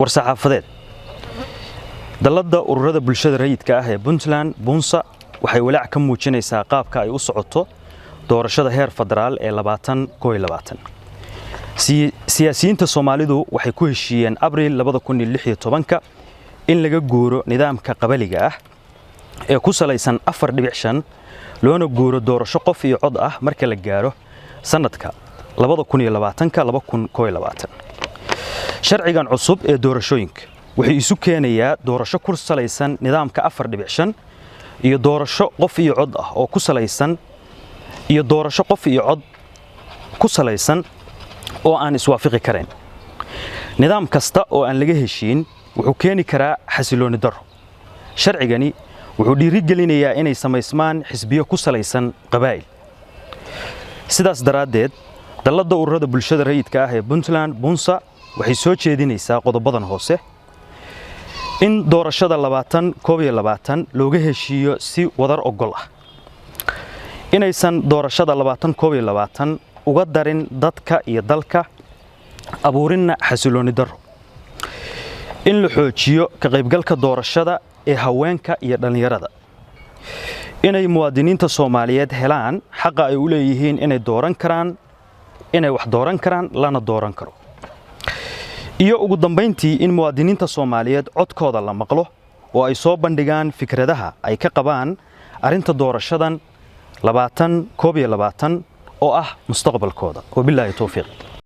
War-saxaafadeed. Dalladda Ururada Bulshada Rayidka ah ee Puntland, Bunsa, waxay walaac ka muujinaysaa qaabka ay u socoto doorashada heer federaal ee 2021. Siyaasiyiinta Soomaalidu waxay ku heshiiyeen Abriil 2016 in laga guuro nidaamka qabaliga ah ee ku salaysan 4.5, loona guuro doorasho qof iyo cod ah marka la gaaro sanadka 2020. Sharcigan cusub ee doorashooyinka wuxuu isu keenayaa doorasho ku salaysan nidaamka 4.5 iyo doorasho qof iyo cod ah oo ku salaysan iyo doorasho qof iyo cod ku salaysan oo aan iswaafaqi karayn. Nidaam kasta oo aan laga heshiin wuxuu keeni karaa xasilooni darro. Sharcigani wuxuu dhiirigelinayaa inay samaysmaan xisbiyo ku salaysan qabaa'il. Sidaas daraaddeed, Dalladda Ururada Bulshada Rayidka ah ee Puntland, Bunsa, waxay soo jeedinaysaa qodobadan hoose: in doorashada 2021 looga heshiiyo si wadar ogol ah, inaysan doorashada 2021 uga darin dadka iyo dalka, abuurinna xasilooni darro, in la xoojiyo ka qaybgalka doorashada ee haweenka iyo dhallinyarada, inay muwaadiniinta Soomaaliyeed helaan xaqa ay u leeyihiin inay dooran karaan, inay wax dooran karaan lana dooran karo, iyo ugu dambayntii in muwaadiniinta Soomaaliyeed codkooda la maqlo oo ay soo bandhigaan fikradaha ay ka qabaan arrinta doorashadan 2021 oo ah mustaqbalkooda. Wabilaahi towfiiq.